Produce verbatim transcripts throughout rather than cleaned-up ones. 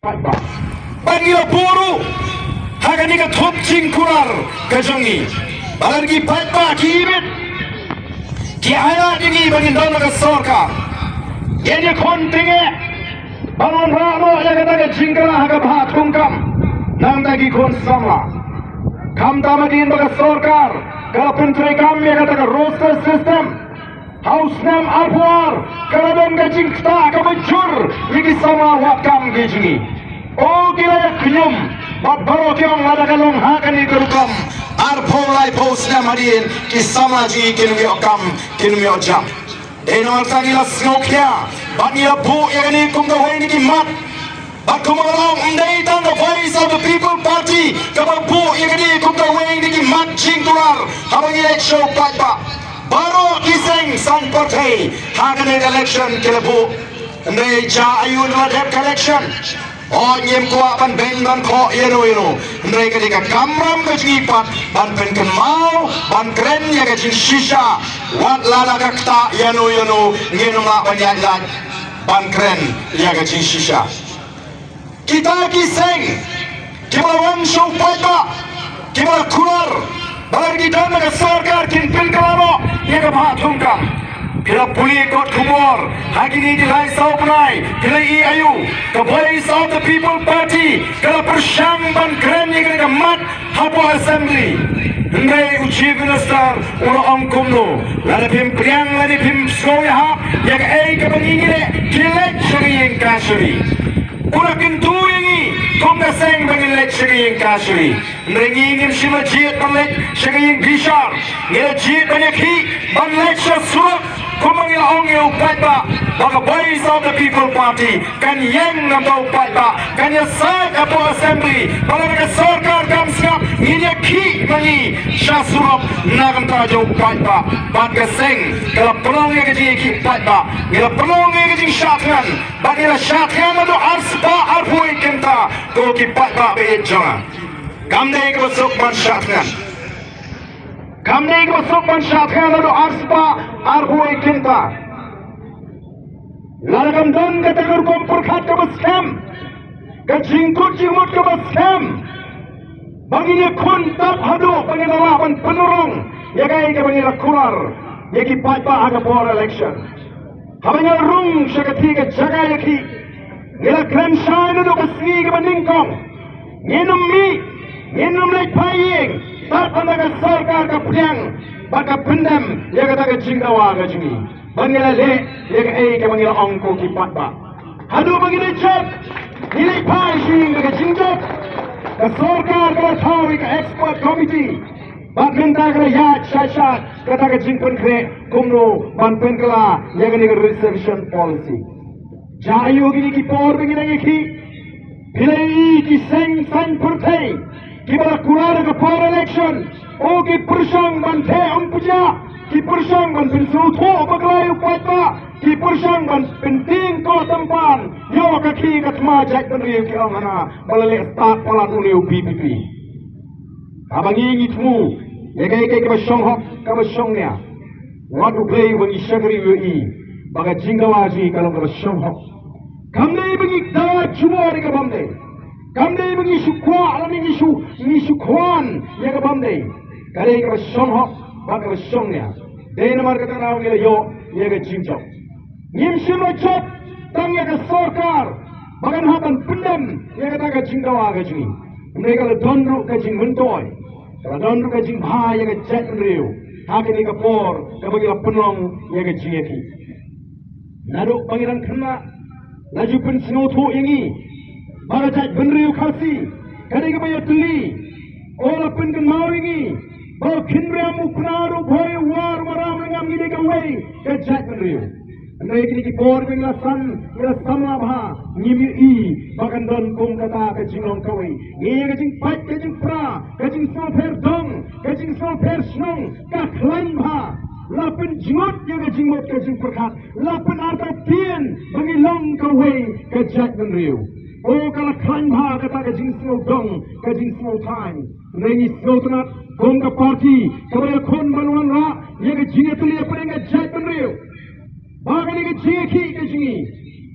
Bad ngi la buh ruh ha kane ka thup jingkular ka jong ngi ba lada ki paidbah ki imit, ki ailad ïa ngi ba ngin don la ka sorkar, ngin ïakhun tyngeh ban wanrah noh ïa kata ka jingkyrah ha ka bhah thungkam na ka bynta ki khun samla. Khamtam hadien ba ka sorkar ka la pyntreikam ïa kata ka roster system, ha u snem arphew ar ka la don ka jingktah kaba jur ïa ki samla wad kam ki jong ngi. O, ki la ïa khñium bad baroh ki ong lada ka long ha kane ka rukom, arphew laiphew snem hadien ki samla jong ngi kin ym ïoh kam, kin ym ïoh jam. Dei namar kata ngi la sngewkhia bad ngi la buh ïa kane kum kawei na ki mat. Bad kumba nga la ong, ym dei tang ka Voice of the People Party kaba buh ïa kane kum kawei na ki mat jingkular haba ngi leit sha u paidbah. Baroh ki seng saiñ pyrthei ha kane ka election ki la buh. Hynrei jia aïu ynda la dep ka election? O, ngim kwah ban beiñ ban khoh ïano ïano. Hynrei ka dei ka kamram ka jong ngi pat ban pynkynmaw, ban kren ïa ka jingshisha. Wat lada ka ktah ïano ïano, ngin ym lah ban ïaid lait ban kren ïa ka jingshisha. Kita ki seng kiba la wan sha u paidbah, kiba la kular ba lada ki don la ka sorkar kin pynkylla noh ïa ka bhah thungkam. Phi la pule kot khubor ha kine ki lai saw bnai, phi la ïohi aïu? Ka Voice of the People Party ka la pyrshang ban kren ïa kane ka mat hapoh Assembly. Hynrei u Chief Minister u la ong kumno? Lada phim pdiang lane phim sngewbha ïa kaei kaba ngi ngi leh, ki leit sha ka ïing kashari. U la kyntu ïa ngi kum ka seng ba ngin leit sha ka ïing kashari. Hynrei ngi ngim shym la jied ban leit sha ka ïing bishar. Ngi la jied ban ïakhih ban leit sha surok, kumba ngi la ong ïa u paidbah ba ka Voice of the People Party kan ïeng na bynta u paidbah, kan ïasaid hapoh Assembly. Ba lada ka sorkar kam sngap, ngin ïakhih ma ngi sha surok na ka bynta jong u paidbah. Bad ka seng ka la pynlong ïa ka jingïakhih paidbah, ngi la pynlong ïa ka jingshah thngan. Bad ngi la shah thngan naduh arspah arphew wei kynta, ko ki paidbah ba ïeit jong nga. Kam dei kaba suk ban shah thngan. Kam dei kaba suk ban shah thngan naduh arspah arphew wei kynta. Lada kam don kata ka rukom pyrkhat kaba skhem, ka jingkut jingmut kaba skhem, ba ngin ïakhun tad haduh ba ngin lah ban pynurlong ïa kaei kaba ngi la kular ïa ki paidbah ha ka por election. Haba ngi la rung sha kata ka jaka ïakhih, ngi la kren shai naduh ka sngi kaba nyngkong. Ngin ym mih, ngin ym leit phai ïing tad haduh ka sorkar ka pdiang bad ka pyndem ïa kata ka jingdawa ka jong ngi. Ba ngi la leh ïa kaei kaba ngi la ong, ko ki paidbah. Haduh ba ngi la jop, ngi leit phai sha ïing da ka jingjop. Ka sorkar ka la thaw ïa ka expert committee. Bad mynta ka la ïaid shai shai kata ka jingpynkhreh kumno ban pynkylla ïa kane ka reservation policy. Jia aïu kine ki por ba ngi dang ïakhih? Phi la ïohi ki seng saiñ pyrthei kiba la kular ha ka por election, o, ki pyrshang ban theh umpjah, ki pyrshang ban pynsngewthuh bakla ïa u paidbah, ki pyrshang ban pyntieng koh tympan ïa ka khih ka thma jaitbynriew, ki ong hana ba la leh stad palat une u VPP. Haba ngi ngi thmu ïa kaei kaei kaba shong hok kaba shong nia, wat U Blei uba ngi shakri u ïohi ba ka jingdawa jong ngi ka long kaba shong hok. Kam dei ba ngi dawa jubor ïa ka bym dei. Kam dei ba ngi shu kwah lane ngi shu, ngi shu khwan ïa ka bym dei. Ka dei kaba shong hok bad kaba shong nia. Dei namar kata ka daw ngi la ïoh ïa ka jingjop. Ngim shym la jop tang ïa ka sorkar ba kan hap ban pyndem ïa kata ka jingdawa ka jong ngi. Hynrei ka la don ruh ka jingmyntoi, ka la don ruh ka jingbha ïa ka jaitbynriew ha kane ka por kaba ngi la pynlong ïa ka jingïakhih. Naduh ba ngi dang khynnah la ju pynsngewthuh ïa ngi ba ka jaitbynriew Khasi ka dei kaba ïatylli. O, la pynkynmaw ïa ngi ba u Khynriam, u Pnar, u Bhoi, u War, u Maram, u Lyngngam, ngi dei kawei ka jaitbynriew. Hynrei kine ki por ba ngi la san, ngi la samla bha, ngim ïohi ba kan don kum kata ka jinglong kawei. Ngi ïa ka jingpait ka jingpra, ka jingsngewpher dong, ka jingsngewpher shnong ka khlaiñ bha. La pynjngut ïa ka jingmut ka jingpyrkhat, la pynartatien ba ngi long kawei ka jaitbynriew. O, ka la khlaiñ bha kata ka jingsngew dong, ka jingsngew thaiñ. Hynrei ngi sngewtynnat kum ka party kaba ïakhun ban wanrah ïa ka jingïatylli hapdeng ka jaitbynriew ba kane ka jingïakhih ka jong ngi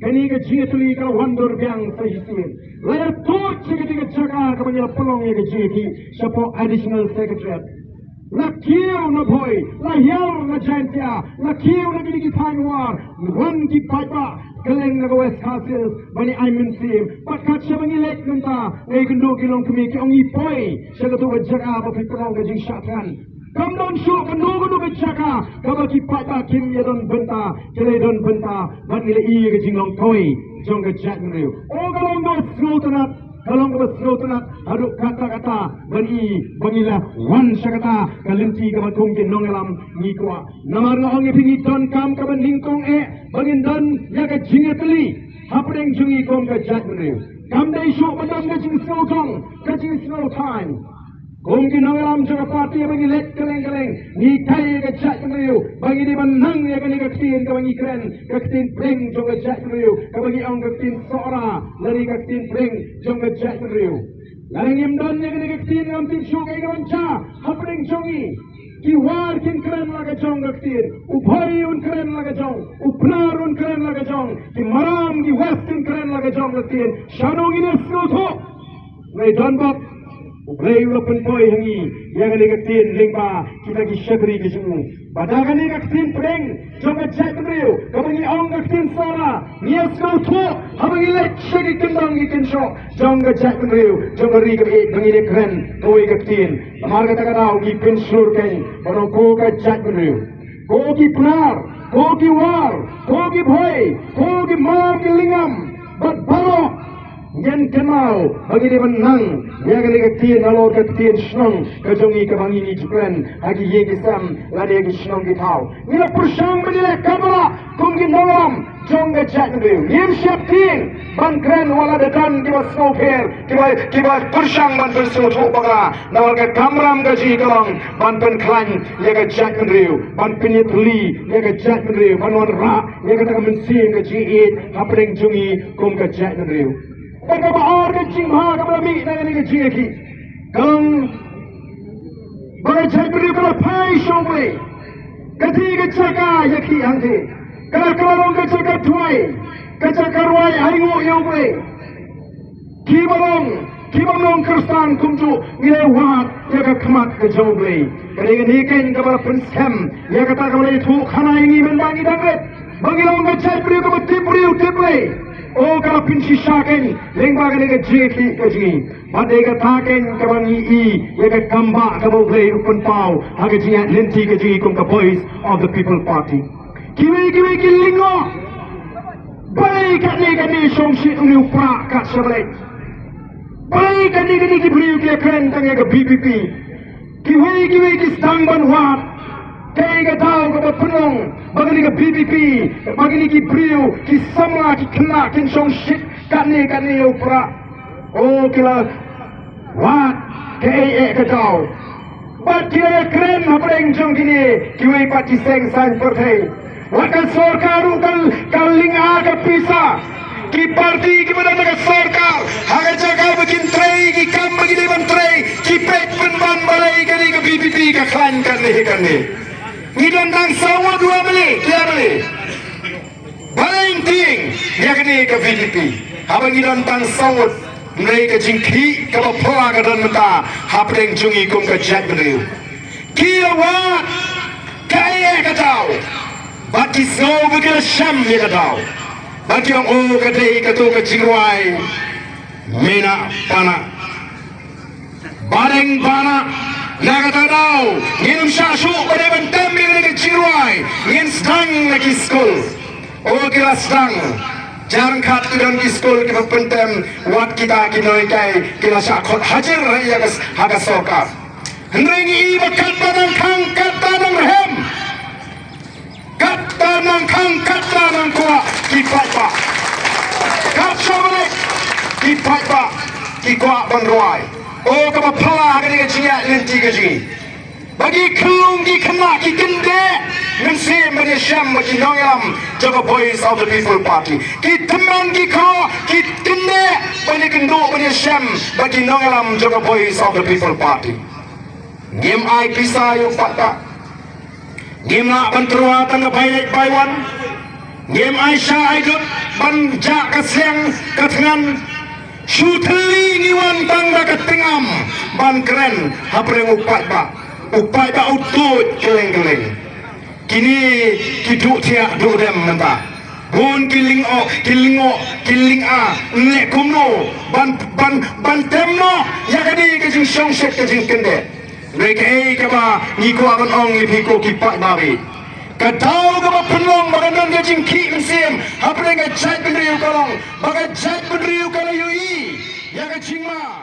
Kane ka jingïatylli ka la wan dur biang sa shisien. La ïa tuid sha kane ka jaka kaba ngi la pynlong ïa ka jingïatylli shapoh Additional Secretariat. La kiew na Bhoi, la hiar na Jaintia, la kiew na kine ki thaiñ War, wan ki paidbah kylleng na ka West Khasi Hills ban ïa ai mynsiem. Bad kat shaba ngi leit mynta, ngi kynduh ki longkmie ki ong, ngi poi sha kato ka jaka ba phi pynlong ka jingshah thngan. Kam don shuh kano kano ka jaka kaba ki paidbah kim ïa don bynta, ki la don bynta, bad ngi la ïohi ïa ka jinglong kawei jong ka jaitbynriew. O ka long kaba sngewtynnat, ka long kaba sngewtynnat haduh katta katta ban ïohi ba ngi la wan sha kata ka lynti kaba kum ki nongïalam ngi kwah. Namar nga ong ïa phi, ngi donkam kaba nyngkong eh ba ngin don ïa ka jingïatylli hapdeng jong ngi kum ka jaitbynriew. Kam dei shuh ba don ka jingsngewdong, ka jingsngewthaiñ. Kum ki nongïalam jong ka party ba ngi leit kylleng kylleng, ngi hikai ïa ka jaitbynriew ba ngi dei ban nang ïa kane ka ktien kaba ngi kren, ka ktien pdeng jong ka jaitbynriew, kaba ngi ong ka ktien Sohra lane ka ktien pdeng jong ka jaitbynriew. Lada ngim don ïa kane ka ktien, ngam tip shuh kaei ka ban jia hapdeng jong ngi. Ki War kin kren la ka jong ka ktien, u Bhoi un kren la ka jong, u Pnar un kren la ka jong, ki Maram, ki West kin kren la ka jong ka ktien. Shano ngin ïa sngewthuh? Ngi don bok, U Blei u la pynpoi ha ngi ïa kane ka ktien lyngba kita ki shakri ki jong u. Bad da kane ka ktien pdeng jong ka jaitbynriew kaba ngi ong ka ktien Sohra, ngi ïa sngewthuh haba ngi leit sha ki kyndong ki kynshoh jong ka jaitbynriew, jong ka ri kaba ïeit, ba ngin ïa kren kawei ka ktien. Namar kata ka daw ngi pynshlur kein ban ong, ko ka jaitbynriew, ko ki Pnar, ko ki War, ko ki Bhoi, ko ki Mam ki Lyngngam bad baroh, ngin kynmaw ba ngi dei ban nang ïa kane ka ktien halor ka ktien shnong ka jong ngi kaba ngi ngi ju kren ha ki ïing ki sem lane ha ki shnong ki thaw. Ngi la pyrshang ban ïaleh kamra kum ki nongïalam jong ka jaitbynriew. Ngim sheptieng ban kren wat la da don kiba sngewpher, kiba, kiba pyrshang ban pynsngewthuh bakla. Namar ka kamram ka jong ngi ka long ban pynkhlaiñ ïa ka jaitbynriew, ban pynïatylli ïa ka jaitbynriew, ban wanrah ïa kata ka mynsiem ka jingïeit hapdeng jong ngi kum ka jaitbynriew. Bad kaba ar ka jingbha kaba la mih na kane ka jingïakhih, ka long ba ka jaitbynriew ka la phai sha U Blei. Kata ka jaka ïakhih hangta ka la, ka la long ka jaka duwai, ka jaka rwai ainguh ïa U Blei. Kiba long, kiba long Khristan kumjuh ngi la wad ïa ka khmat ka jong U Blei. Ka dei kane keiñ kaba la pynskhem ïa kata kaba la ïathuhkhana ïa ngi mynba ngi dang rit ba ngi long ka jaitbynriew kaba tip briew tip Blei. O, ka la pynshisha keiñ lyngba kane ka jingïakhih ka jong ngi. Bad dei kata keiñ kaba ngi i ïa ka kam ba kaba U Blei u pynpaw ha ka jingïaid lynti ka jong ngi kum ka Voice of the People Party. Kiwei kiwei ki lyngngoh balei katne katne shongshit une u prah kat sha balei. Balei katne katne ki briew ki ïakren tang ïa ka V P P. Kiwei kiwei ki sdang ban wad kaei ka daw kaba pynlong ba kane ka V P P, ba kine ki briew, ki samla, ki khynnah kin shongshit katne katne ïa u prah. O, ki la wad kaei eh ka daw. Bad ki la kren hapdeng jong kine kiwei pat ki seng saiñ pyrthei. Wat ka sorkar ruh ka, ka lynga ka pisa. Ki parti kiba don ha ka sorkar, ha ka jaka ba kin trei ki kam ba ki dei ban trei, ki peit pynban balei kane ka V P P ka khlaiñ kane kane. Ngi don tang saw ngut, dua balei, tlia balei. Balei ngin tieng ïa kane ka V P P? Haba ngi don tang saw ngut, hynrei ka jingkhih kaba phylla ka don mynta hapdeng jong ngi kum ka jaitbynriew. Ki la wad kaei eh ka daw, bad ki sngew ba ki la shem ïa ka daw, bad ki ong, o, ka dei kato ka jingrwai Mynta pana, badeng pana, na kata ka daw ngin ym shah shuh ba dei ban tem ïa kane ka jingrwai. Ngin sdang na ki skul. O, ki la sdang. Jar khat ki don ki skul kiba pyntem, wat kita ki nonghikai ki la shah khot hajir ha ïa ka s-, ha ka sorkar. Hynrei ngi i ba katba nang khang katba nang rhem. Katta nang khang, katta nang kwah ki paidbah. Kat shaba leit ki paidbah ki kwah ban rwai. O, kaba phylla ha kane ka jingïaid lynti ka jong ngi. Ba ki khyllung ki khynnah ki kyndit mynsiem ban ïashem bad ki nongïalam jong ka Voice of the People Party. Ki tymmen ki kynroh ki kyndit ban ïakynduh ban ïashem bad ki nongïalam jong ka Voice of the People Party. Ngim ai pisa ïa u paidbah. Ngim lah ban tyrwa tang ka bai leit bai wan. Ngim ai sha ai dud ban jah ka sliang ka thngan. Shu thylli ngi wan tang da ka tyngam ban kren hapdeng u paidbah. U paidbah u tuid kylleng kylleng. Kine ki duh thiah duh dem mynta. Bun ki lyngngoh, ki lyngngoh, ki lyngngoh, ne kumno ban, ban, ban tem noh ïa kane ka jingshongshit ka jingkyndit. Hynrei kaei kaba ngi kwah ban ong ïa phi ko ki paidbah, ka daw kaba pynlong ba ka don ka jingkhih mynsiem hapdeng ka jaitbynriew ka long ba ka jaitbynriew ka la ïohi ïa ka jingma.